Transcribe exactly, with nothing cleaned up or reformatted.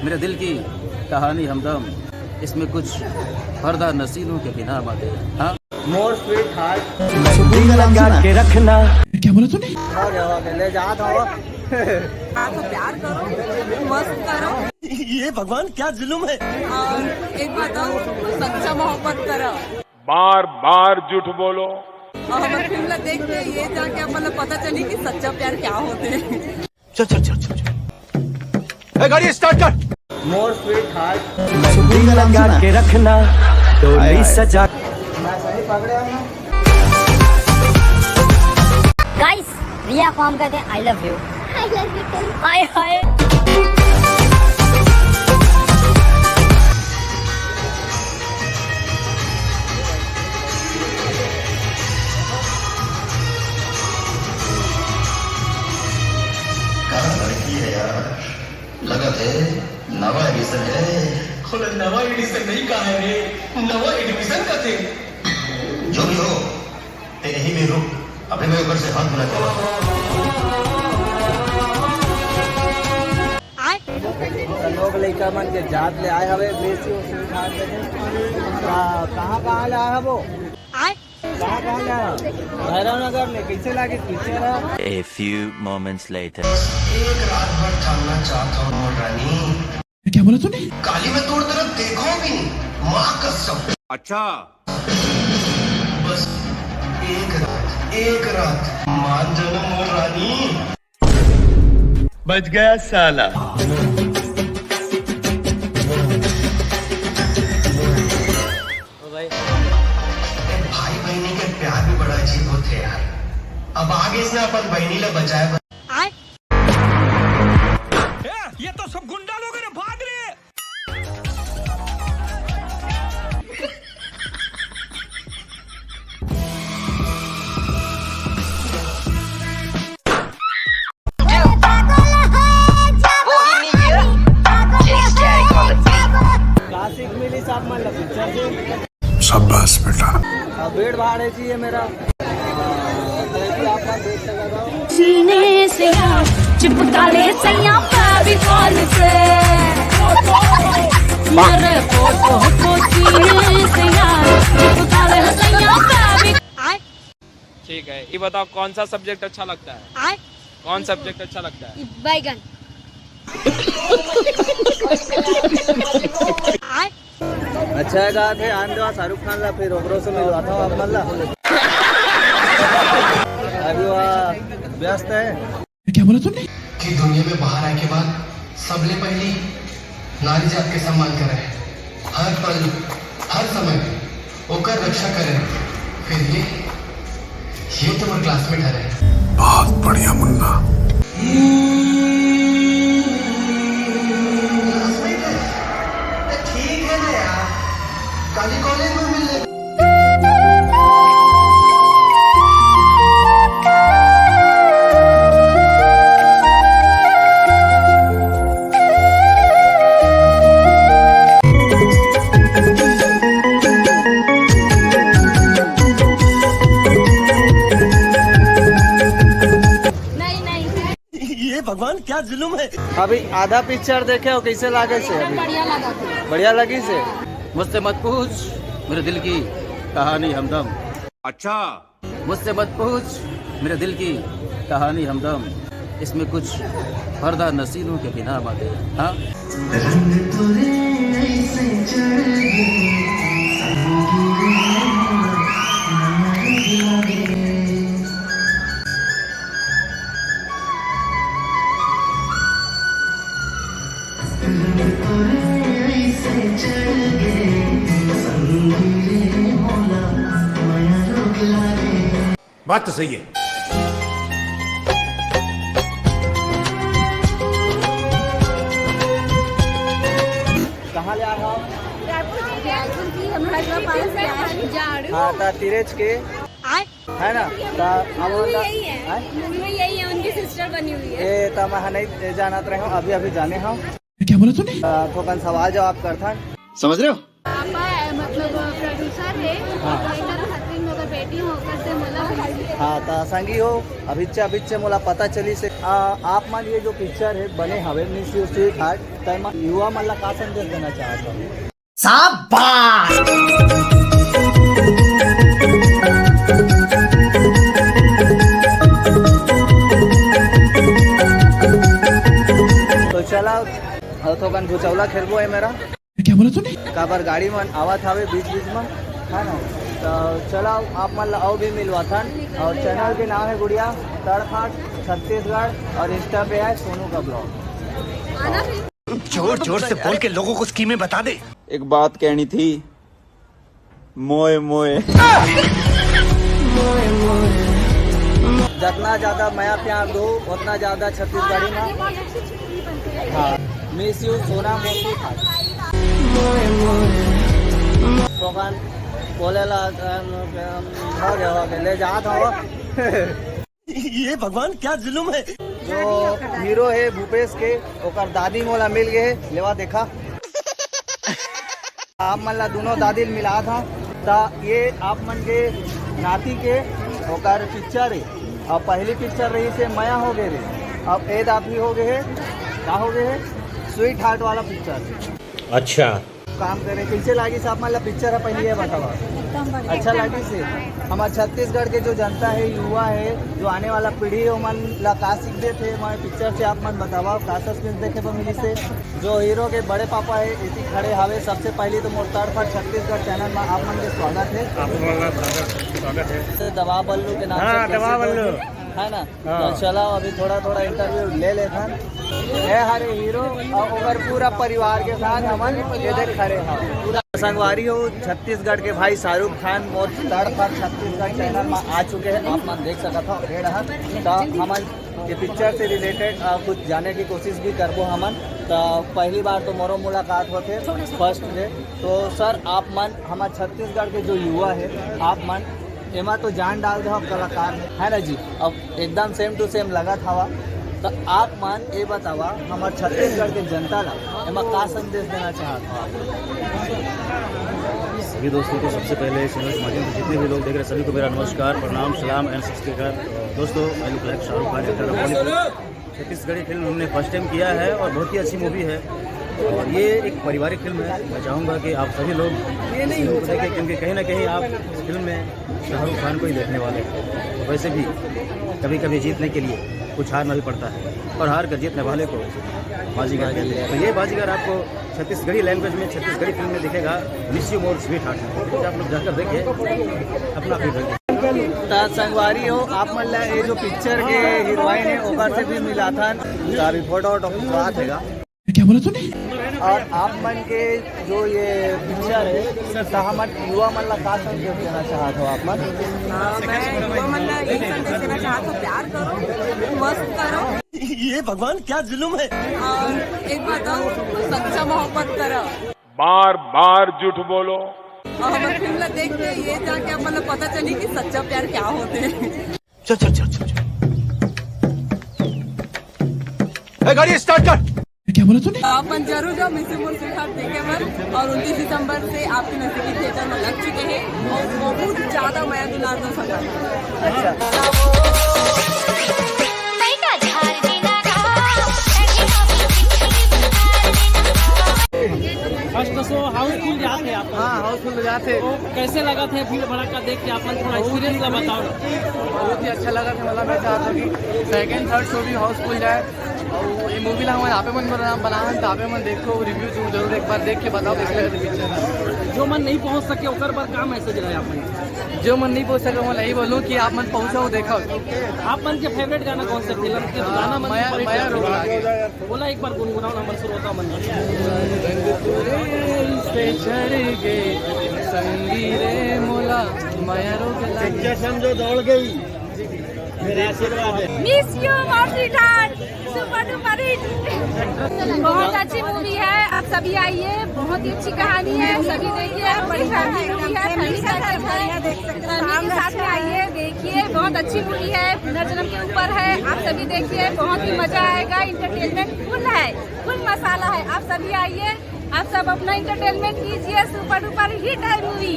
मेरे दिल की कहानी हमदम, इसमें कुछ पर्दा नसीनों के बिना बातें। हाँ, मोर स्वीट हार्ट। सुकून लगा के रखना। क्या बोला तूने? हो गया, हो गया, ले जा तो। आप प्यार करो, मस्त करो। ये भगवान, क्या जुल्म है। और एक बात और, सच्चा मोहब्बत करो। बार बार झूठ बोलो। और हमर फिल्म ला देख के ये जाके अपन ला पता चली कि सच्चा प्यार क्या होते हैं। चल, चल, चल, चल, चल। ए, गाड़ी स्टार्ट कर। More sweet heart. सुकून लगा के रखना, डोली सजा। गाइस, रिया को हम कहते हैं I love you. I love you too. Hi hi. कहाँ लड़की है यार? लगत है नवा एडिशन है। खोला नवा एडिशन नहीं कहा है रे, नवा एडमिशन का थे। जो भी हो, ते यही में रुक, अभी मैं ऊपर से हाथ मिला के लोग लइका मन के जात ले आए हवे, बेसी उसी हाथ में। आ, कहाँ कहाँ ले आए हबो? कहाँ कहाँ ले आए? भैरव नगर ले, कैसे लागे picture? A few moments later. एक रात भर ठाना चाहत हूँ मोर रानी। क्या बोला तूने? काली मैं तोर तरफ देखो भी नहीं, माँ कसम। अच्छा। बस एक रात, एक रात मान जाना मोर रानी। बच गया साला। ओ भाई। ए, भाई बहनी के प्यार भी बड़ा अजीब होते यार। अब आगे से अपन बहनी ला बचाए बर- ए, ये तो सब गुंडा लोग हैं रे, भाग रे। शाबाश बेटा। अब भीड़ भाड़ है जी ये मेरा। सीने से यार चिपका ले सैया फेविकॉल से। मेरे फोटो को सीने से यार चिपका ले सैया फेविकॉल। ठीक है, ये बताओ कौन सा सब्जेक्ट अच्छा लगता है? आय? कौन सब्जेक्ट अच्छा लगता है? बैगन। अच्छा है, गात है, आन दो शाहरुख खान ला, फिर ओकरो से मिलवाता हूँ आप मन ला। अभी वहाँ व्यस्त है। क्या बोला तूने? कि दुनिया में बाहर आए के बाद सबले पहली नारी जात के सम्मान करे, हर पल, हर समय ओकर रक्षा करे। फिर ये, ये तो मोर क्लासमेट हरे। बहुत बढ़िया मुन्ना। क्लासमेट है? तो ठीक है ना यार, काली कॉलेज में मिल ले। नहीं, नहीं। ये भगवान, क्या जुल्म है। अभी आधा पिक्चर देखे हो, कैसे लागे से अभी? बढ़िया लगा था। बढ़िया लगी से? मुझसे मत पूछ, मेरे दिल की कहानी हमदम। अच्छा। मुझसे मत पूछ, मेरे दिल की कहानी हमदम। इसमें कुछ पर्दा नसीनों के बिना बातें। हाँ। रंग तोरे ऐसे चढ़ गए, संगी रे, नया रंग लागे। बात तो सही है। कहाँ ले आए हो? रायपुर की, हम हैदराबाद से आए हैं। हाँ, ता तिरेच के। आए? है ना? ता हम मूवी लोग यही है। हैं? मूवी यही है, उनकी सिस्टर बनी हुई है। ए, ता मैं नहीं जानत रहे हूँ, अभी अभी जाने हूँ। क्या बोला तूने? ता थोकन सवाल जवाब करथन। समझ रहे हो? पापा है, मतलब प्रोड्यूसर है। हाँ। लेकर हस्बैंड में अगर बेटी हो, ओकर से मतलब हाँ, त संगी हो, अभिच्चे अभिच्चे मोला पता चलिस हे, आ, आप मन ये जो पिक्चर हे बने हवे मिस यू स्वीट हार्ट, त एमा युवा मन ला का संदेश देना चाहत हो? शाबाश। तो चला, अउ थोकन भुचौला खेलबो हे मेरा। क्या बोला तूने? काबर गाड़ी मन आवत हवे बीच बीच में, है ना? तो चला, आप मन ला अउ भी मिलवाथन। और चैनल के नाम है गुड़िया तड़फाट छत्तीसगढ़ और इंस्टा पे है सोनू का ब्लॉग। जोर जोर से बोल के लोगों को स्कीमें बता दे। एक बात कहनी थी, मोए मोए। जितना ज्यादा मया प्यार दो, उतना ज्यादा छत्तीसगढ़ी में। हाँ, मिस यू सोना मोती। भगवान बोले ला, अम, अम, हो गया, हो गया, ले जात हो। ये भगवान, क्या जुल्म है। जो हीरो है भूपेश के, ओकर दादी मोला मिल गए, लेवा देखा। आप मन ला दोनों दादी ल मिला था, त ये आप मन के नाती के ओकर पिक्चर है। अब पहली पिक्चर रही से मया हो गए रे, अब ए दादी हो गए है, का हो गए है, स्वीट हार्ट वाला पिक्चर। अच्छा। काम करे, कैसे लागिस आप मन ला पिक्चर है, पहले ये बतावा। एकदम बढ़िया। अच्छा लागिस हे। हमार छत्तीसगढ़ के जो जनता है, युवा है, जो आने वाला पीढ़ी है, ओमन ला का सीख देथे हमारे पिक्चर से, आप मन बतावा, का सस्पेंस देखे बर मिलिस हे। जो हीरो के बड़े पापा है, इसी खड़े हावे, सबसे पहले तो मोर तरफ छत्तीसगढ़ चैनल में आप मन के स्वागत है। आप मन का स्वागत, स्वागत है। दवा बल्लू के नाम हाँ, से दवा कैसे बल्लू। बोलते हैं? है ना? हाँ। तो चला, अभी थोड़ा थोड़ा इंटरव्यू ले लेथन। ये हरे हीरो और ओकर पूरा परिवार के साथ हमन इधर खड़े हैं। पूरा संगवारी हो, छत्तीसगढ़ के भाई शाहरुख खान मोर तड़फा छत्तीसगढ़ चैनल में आ चुके हैं। आप मन देख सकत हो, रेड है। तो हमन ये पिक्चर से रिलेटेड कुछ जाने की कोशिश भी करबो हमन। तो पहली बार तो मोरो मुलाकात होथे, फर्स्ट डे। तो सर, आप मन हमार छत्तीसगढ़ के जो युवा है, आप मन एमा तो जान डाल दे हो कलाकार में, है ना जी? अब एकदम सेम टू सेम लगत हवा। तो आप मन ये बतावा, हमार छत्तीसगढ़ के जनता ला एमा का संदेश देना चाहत हो आप? सभी दोस्तों को सबसे पहले इस चैनल के माध्यम से जितने भी लोग देख रहे हैं, सभी को मेरा नमस्कार, प्रणाम, सलाम एंड सत श्री अकाल। दोस्तों, मैं look like Shahrukh Khan, actor of Bollywood. Chhattisgarhi film हमने फर्स्ट टाइम किया है और बहुत ही अच्छी मूवी है। और ये एक पारिवारिक फिल्म है। मैं चाहूँगा कि आप सभी लोग इस फिल्म को देखें, क्योंकि कहीं ना कहीं आप इस फिल्म में शाहरुख खान को ही देखने वाले हैं। वैसे भी कभी कभी जीतने के लिए कुछ हारना भी पड़ता है, और हार कर जीतने वाले को बाजीगर कहते हैं। तो ये बाजीगर आपको छत्तीसगढ़ी लैंग्वेज में, छत्तीसगढ़ी फिल्म में दिखेगा, मिस यू मोर स्वीट हार्ट। आप लोग जाकर देखिए, अपना फीडबैक। त संगवारी हो, आप मन ला ये जो पिक्चर के हीरोइन है, ओकर से भी मिलाथन। तो अभी फोटो वोटो खिंचवात हेगा। क्या बोला तूने? और आप मन के जो ये पिक्चर है, सहमत युवा मन ला का संदेश देना चाहत हो आप मन? अ, मैं युवा मन ला यही संदेश देना चाहत हूँ, प्यार करो, मस्त करो। ये भगवान, क्या जुल्म है। और एक बात और, सच्चा मोहब्बत करो। बार बार झूठ बोलो। और हमर फिल्म ला देख के ये जाके आप मन ला पता चली कि सच्चा प्यार क्या होते हैं। चल, चल, चल, चल, चल। ए, गाड़ी स्टार्ट कर। क्या बोला तूने? आप मन जरूर जाओ मिस यू मोर स्वीट हार्ट देखे बर, और उनतीस दिसंबर से आपके नजदीकी थिएटर में लग चुके हैं और बहुत ज्यादा मया दुलार दो संगत। अच्छा। फर्स्ट शो हाउसफुल जात हे आप। हाँ, हाउसफुल जात हे। तो कैसे लगत हे भीड़ भड़क्का देख के? आप मन थोड़ा एक्सपीरियंस ला बताओ। बहुत ही अच्छा लगत हे, मतलब मैं चाहत हूँ कि सेकंड, थर्ड शो भी हाउसफुल जाए। और ये मूवी ला हमन आपे मन बना-, बनाहन, त आपे मन देखो, रिव्यू जरूर, जरूर एक बार देख के बताओ कैसे लगत हे पिक्चर। जो मन नहीं पहुँच सके ओकर बर का मैसेज रहे आप मन? जो मन नहीं पहुँच सके, मैं यही बोलूँ कि आप मन पहुँचो, देखो। आप मन के फेवरेट गाना कौन सा फिल्म के गाना मन मया, पसंद मया है? रोग लागे। बोला एक बार गुनगुनाओ ना, हमर श्रोता मन। रंग तुरे से झर गे, संगी रे मोला, मया रोग लागे। समझो दौड़ गई। मेरे आशीर्वाद है। Miss you more sweetheart, super duper hit. बहुत अच्छी मूवी है, आप सभी आइए, बहुत ही अच्छी कहानी है, सभी देखिए, बड़ी फैमिली मूवी है, फैमिली पैकेज है, फैमिली के साथ में आइए, देखिए, बहुत अच्छी मूवी है, पुनर्जन्म के ऊपर है, आप सभी देखिए, बहुत ही मजा आएगा, एंटरटेनमेंट फुल है, फुल मसाला है, आप सभी आइए, आप सब अपना एंटरटेनमेंट कीजिए, सुपर डुपर हिट है मूवी।